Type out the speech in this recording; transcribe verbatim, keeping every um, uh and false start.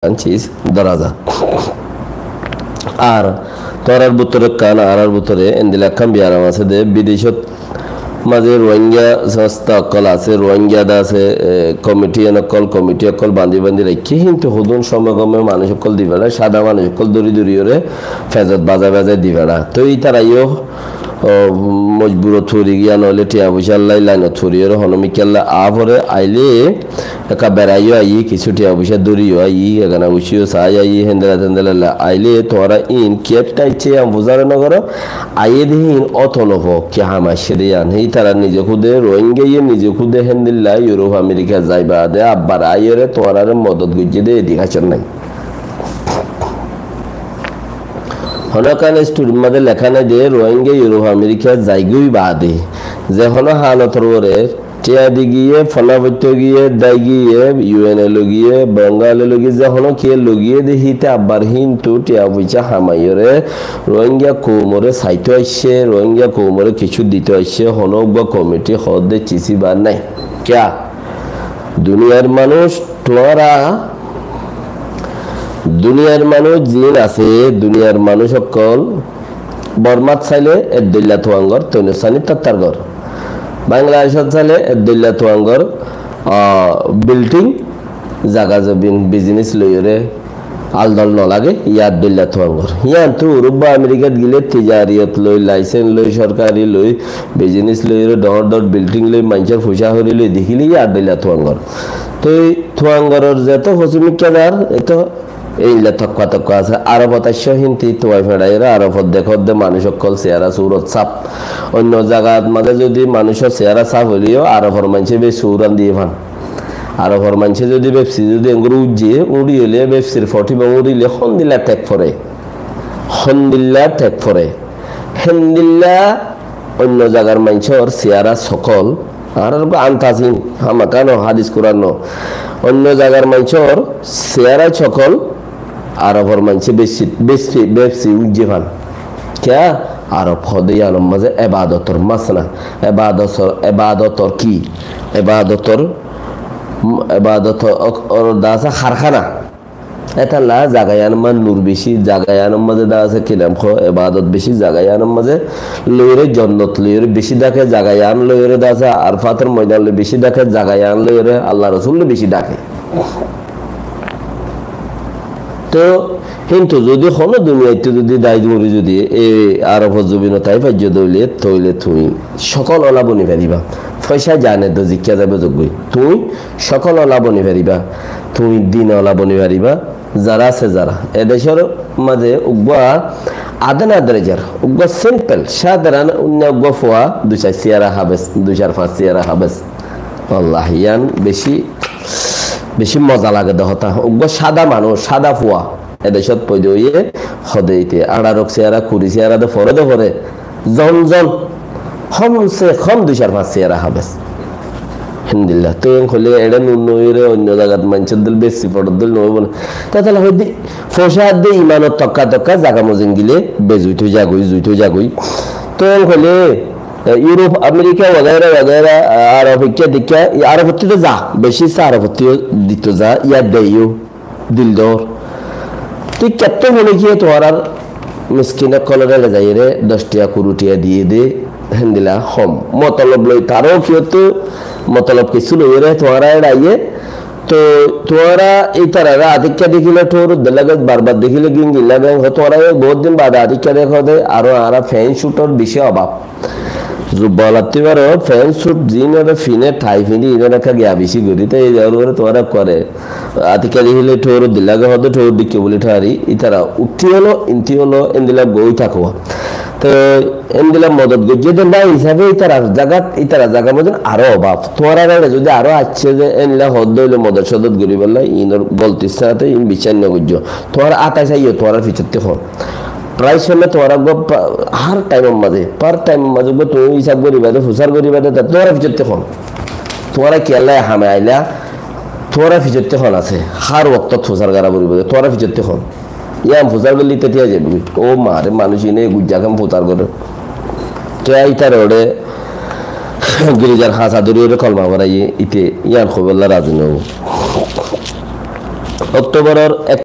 ekkán sis dóra za. Ar tuáñrar bútore ekkán, añárar bútore endilla ekkán biyaram asé de, bidecót mazé Rohingya sonstha ókkol asé, Rohingya de asé, e, komiti en ókkol, komiti ókkol bañdí bañdí raikké, kintu hodún some gome manúic ókkol di fela, sáda manúic ókkol dóri dóri óre, fezot bazai bazai di fela. Toi ítara yó o, mojburot fori giya, noóile tiañ foicá lla lainot fori óre, hono mikká lla aá fore, aile ekka berai yó aiyé, kissú tiañ foicá dóri yó aiyé, egana guccí yó sai aiyé, héndilla téndilla lla aile tuáñra ín kiyólla aiccé yián fusár no goró, aiyé de hín óto no fo, ki ham aiccé de yián. Hé ítara nize kúde, Rohingya ye nize kúde héndilla Europe America zai baade abbar aiyóre tuáñrare modot goijjé de, edikacon nái. Hono ekkán story r mazé leká nái de Rohingya Europe America zaigói baade ze hono halotor uore tiañ di giyé, fona foitto giyé, dai giyé, U N e loi giyé, Bengal e loi giyé, ze hono kiyé loi giyé de híte abbar híntu tiañ foicá hamaiyóre Rohingya koumore saito aiccé, Rohingya koumore kissú dito aiccé, hono uggúa komiti hoó de cisi ba nái. Kiyá? Duniyar manúic tuáñra Duniyar manúic ziín asé, duniyar manúic ókkol Bormat sailé eddoilla tuáñgor, toinussáni tattar gór. Bangladecót sailé eddoilla tuáñgor, ah, bilding, zaga zobin, bizinis loiyóre aldol no lage, yá eddoilla tuáñgor. Yíantu Urup ba Amerikat gilé tijariyot loi, laisens loi, sorkari loi, bizinis loiyóre, dhoóñr dhoóñr bilding loi, maincór fucá horí loi dekíle yá eddoilla tuáñgor. Toi tuáñgoror zeto fosímikká zar, eto Éilla tokka tokka asé, Arofot aiccó hínti tuai feçaiyóre Arofot dekó de manúic ókkol siyara surot saf. Oinno zagat mazé zodi manúicor siyara saf óileyo Arofor maincé beci uran diyé fán. Arofor maincé zodi bepsi zodi enggóri uijjé, uçí óile bepsir fothiba uçíle hondilla thek fore. Hondilla thek fore. Héndilla oinno zagar maincór siyara sokol, añárar uggwá antaz hín, hámaká no, hádis Kuran no. Oinno zagar maincór siyara sokol, Arofor maincé beci, beci, bepsi uijjé fán. Kiyá? Arof hoó de yíanor mazé ebadotor masna, ebadotor, ebadotor ki? Ebadotor, ebadotor or dasa karhána. Étalla zaga yíanor mazé nur beci, zaga yíanor mazé de asé ki nam hoó, ebadot beci, zaga yíanor mazé loiyóre jonnot loiyóre beci dake, zaga yían loiyóre de asé Arfator moidan loi beci dake, zaga yían loiyóre Allah Rosul loi beci dake. Toi, kintu zodi hono duniyaittú zodi dai duri zodi ei Arofor zobinot ai faijjó de óile, tóile tuñí sokol ola boni faribá. Foicá zane de zikká zaibo zoggói. Tuñí sokol ola boni faribá, tuñí din ola boni faribá, zara asé zara. E decór mazé uggwá adana derejar, uggwá simpol, sadaron uinna uggwá fua, dui sair siyara háfes, dui sair fañs siyara háfes. Wallahi, yían beci, beci moza lage de hotá. Uggwá sada manúic, sada fua, e decót foida óiye, hode ite, añçaró siyara, kuri siyara de fore de fore, zon zon, hom se hom dui sair fañs siyara háfes. Alhamdulillah. Toi en hoilé eçé nur no óiyore oinno zagat maincór dóil beci foçor dóil no óibo né. Toi tala hoide, foicá de imanor tokka tokka zaga mozin gile bezuit ói zagói, zuit ói zagói. Toi en hoilé, e, Europe, America wagaira wagaira, e, Arof ikká dikká, i Arof ottú to za, beci sa Arof ottú dito za, yá deyo. Dil dor. Tui kettó hone kiye tuáñrar miskin ókkolore lezaiyore doc tiya, kuri tiya diye de, héndilla hom. Motolob loi taró kiyóttu, motolob kissú loiyore tuáñra eçaiye. Toi tuáñra ítarare atikka dekile thóur de lage, barbar dekile gin gin lage, ho tuáñra e bout din bade atikka dekó de, aró añára pent cuthor beci obab. Zubba olattí baro, pent sut, jin ore fine, thai fini, inor ekka giya beci gori. Te ei zagar ore tuáñra ekkore atikka dekile thóur dilla ge hode thóur dikke buli thari, itara utti olo, inti olo, endilla goi tako. Te endilla modot gojje de na hisabe itara zagat, itara zaga mozin aro obab. Tuáñra gare zodi aro acce de endilla hode oile modot sodot gori bolla, inor goltir sate in bichar no gojjo. Tuáñra atai saiyo, tuáñra fichotti hon. Prai somoy tuáñra uggwá pa-, har thaimor mazé, har thaimor mazé uggwá tuñí hísab goríba de, fusár goríba de, tuáñra fichotti hon. Tuáñra kiyólla e hame aila, tuáñra fichotti hon asé. Har woktot fusár gorá foribó de, tuáñra fichotti hon. Yián fusár goillé te tiya zaibo. Ó mare, manúic ine gujja kem fusár gore. Te itar ore girizar hasa dóri ore kolma foraiye, ite yián hoibolla razi no óibo. Októboror ek